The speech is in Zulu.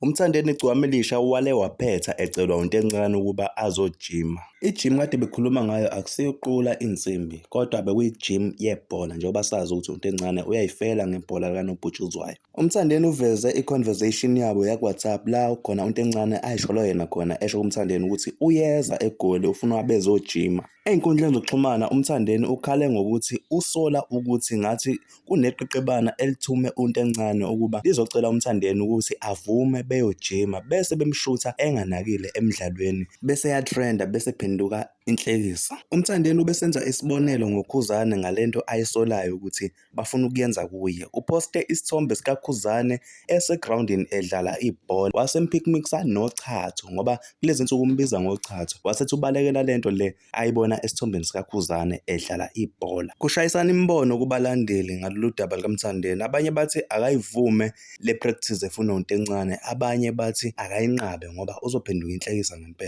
UMthandeni Gcokama Elisha wale waphetha ecelwa uNtencane ukuba azojima. I-gym kade bekhuluma ngayo akusiyo ukuqula insimbi kodwa bekuyi-gym yebhola njengoba sazi ukuthi uNtencane uyayifela ngebhola likanobhutshuzwayo. UMthandeni uveze i-conversation yabo yaku-WhatsApp la khona uNtencane ayisholo yena khona esho kuMthandeni ukuthi uyeza eGoli ufuna bezojima. Ey'nkundleni zokuxhumana uMthandeni ukhale ngokuthi usola ukuthi ngathi kuneqeqebana elithume uNtencane ukuba lizocela uMthandeni ukuthi avume beyojima bese bemshutha enganakile emdlalweni bese yatrenda bese phenduka inhlekisa. UMthandeni ubesenza isibonelo ngoKhuzane ngalento ayisolayo ukuthi bafuna ukuyenza kuye. Uphoste isithombe sikaKhuzane esegrawundini edlala ibhola wasemphikmikisa nochatho ngoba kulezi nsuku umbiza ngochatho wasethi ubalekela lento le ayibona esithombeni sikaKhuzane edlala ibhola. Kushayisana imibono kubalandeli ngalolu daba lukaMthandeni. Abanye bathi akayivume le practice efunwa uNtencane, abanye bathi akayinqabe ngoba uzophenduka inhlekisa ngempela.